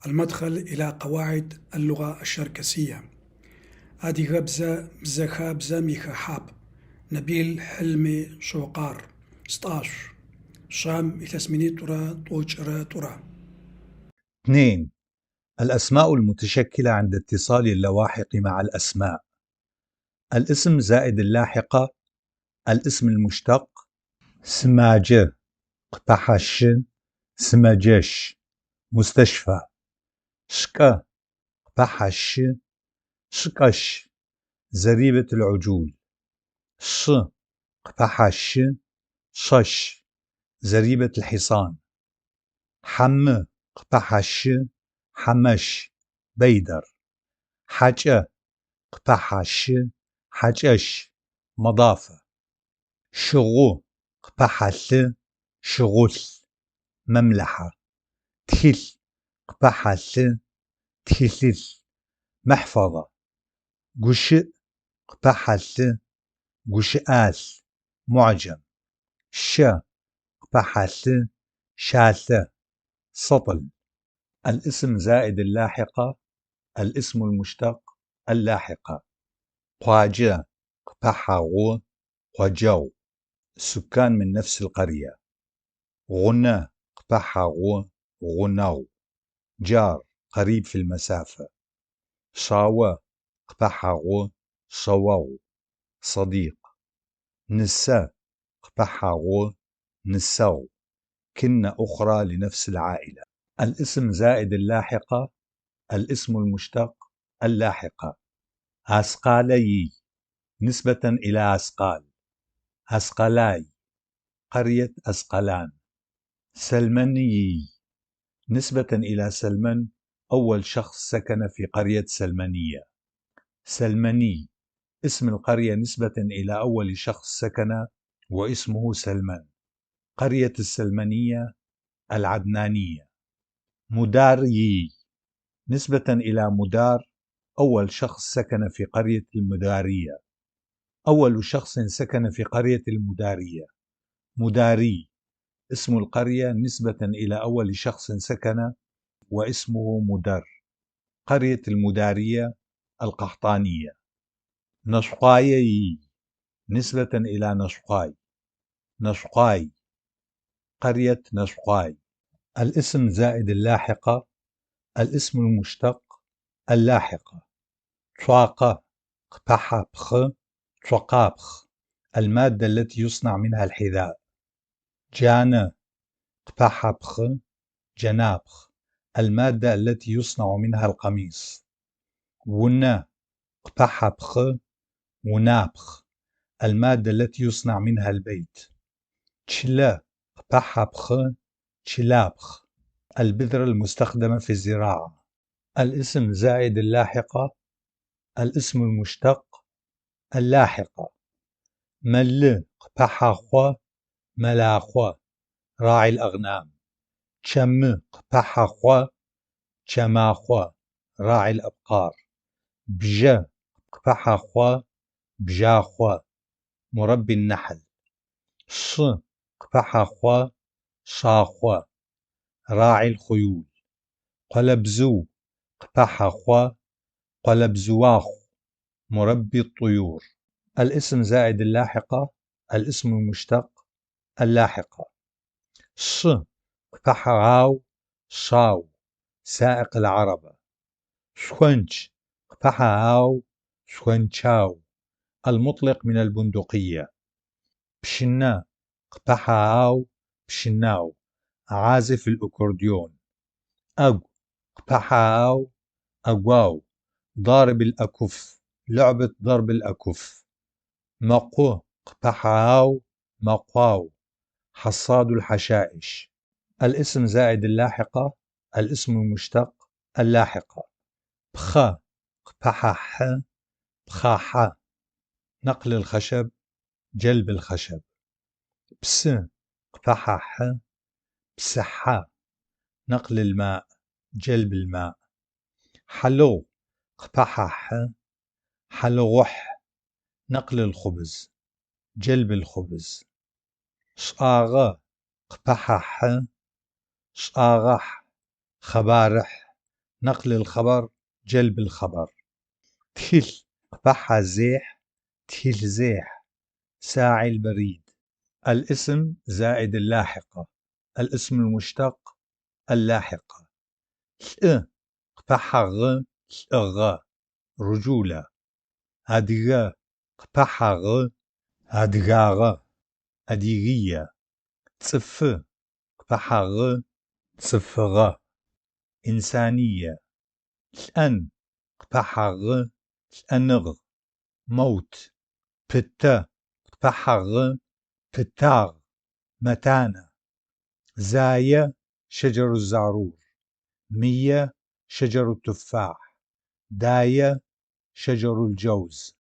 المدخل إلى قواعد اللغة الشركسية. Адыгэбзэ бзэхабзэм ихэхьапӏ. Набил Хьилми Шокъар. Стӏашъу. Шам, илъэс минитӏурэ тӏокӏырэ тӏурэ. 2. الأسماء المتشكلة عند اتصال اللواحق مع الأسماء: الاسم زائد اللاحقة، الاسم المشتق: سماجة قپحش سمجش مستشفى، شك قپحش شكش زريبة العجول، ش قپحش شش زريبة الحصان، حم قپحش حمش بيدر، حجة قپحش حجش مضافة، شغو قپحل شغل مملحة، تخل قپحل تخلل محفظة، جش قپحل جشآل معجم، ش قپحل شالة سطل. الاسم زائد اللاحقة، الاسم المشتق، اللاحقة: قواجة قپحغو قوجو سكان من نفس القرية، غنى قپحغو غنو جار قريب في المسافة، شاوة قپحغو شوو صديق، نسا قپحغو نسو كنة أخرى لنفس العائلة. الاسم زائد اللاحقة، الاسم المشتق، اللاحقة: عسقالي نسبة إلى عسقال، عسقلاي قرية أسقلان، سلمنيي نسبة إلى سلمن أول شخص سكن في قرية سلمنية، سلمني اسم القرية نسبة إلى أول شخص سكن واسمه سلمن، قرية السلمنية العدنانية، مداريي نسبة إلى مدار أول شخص سكن في قرية المدارية، أول شخص سكن في قرية المدارية، مداري اسم القرية نسبة إلى أول شخص سكن واسمه مدر، قرية المدارية القحطانية، نشقايي نسبة إلى نشقاي، نشقاي قرية نشقاي. الاسم زائد اللاحقة، الاسم المشتق، اللاحقة: تواقة قپحبخ تقابخ المادة التي يصنع منها الحذاء، جانة قپحبخ جنابخ المادة التي يصنع منها القميص، ونة قپحبخ ونابخ المادة التي يصنع منها البيت، تشلة قپحبخ تشلابخ البذرة المستخدمة في الزراعة. الاسم زائد اللاحقة، الاسم المشتق، اللاحقة: مل قپحخو ملاخو راعي الأغنام، تشم قپحخو تشماخو راعي الأبقار، بج قپحخو بجاخو مربي النحل، ش قپحخو شاخو راعي الخيول، قلبزو قپحخو قلبزواخو مربي الطيور. الاسم زائد اللاحقة، الاسم المشتق، اللاحقة: ش قپحغاو شاو سائق العربة، شخنش قپحغاو شخنشاو المطلق من البندقية، بشنا قپحغاو بشناو عازف الأكورديون، أج قپحغاو أجواو ضارب الأكف لعبة ضرب الأكف، مقو قپحغاو مقواو حصاد الحشائش. الاسم زائد اللاحقة، الاسم المشتق، اللاحقة: بخ قپحح بخاح نقل الخشب جلب الخشب، بس قپحح بسحة نقل الماء جلب الماء، حلو قپحح حلغح نقل الخبز جلب الخبز، شآغ قپحح شآغح خبارح نقل الخبر، جلب الخبر. Тхылъ къыпэхьэ-зехь, тхылъзехь. ساعي البريد. الاسم زائد اللاحقة، الاسم المشتق، اللاحقة. Лӏы къыпэхьэ-гъы, лӏыгъэ, رجولة. Адыгэ къыпэхьэ-гъы, адыгагъэ, адыгия. Цӏыфы къыпэхьэ-гъы, цӏыфыгъэ, إنسانية. Лӏэн къыпэхьэ-гъы, лӏэныгъ, موت. Пытэ къыпэхьэ-гъы, пытагъ, متانة. زاية شجر الزعرور، مية شجر التفاح، داية شجر الجوز.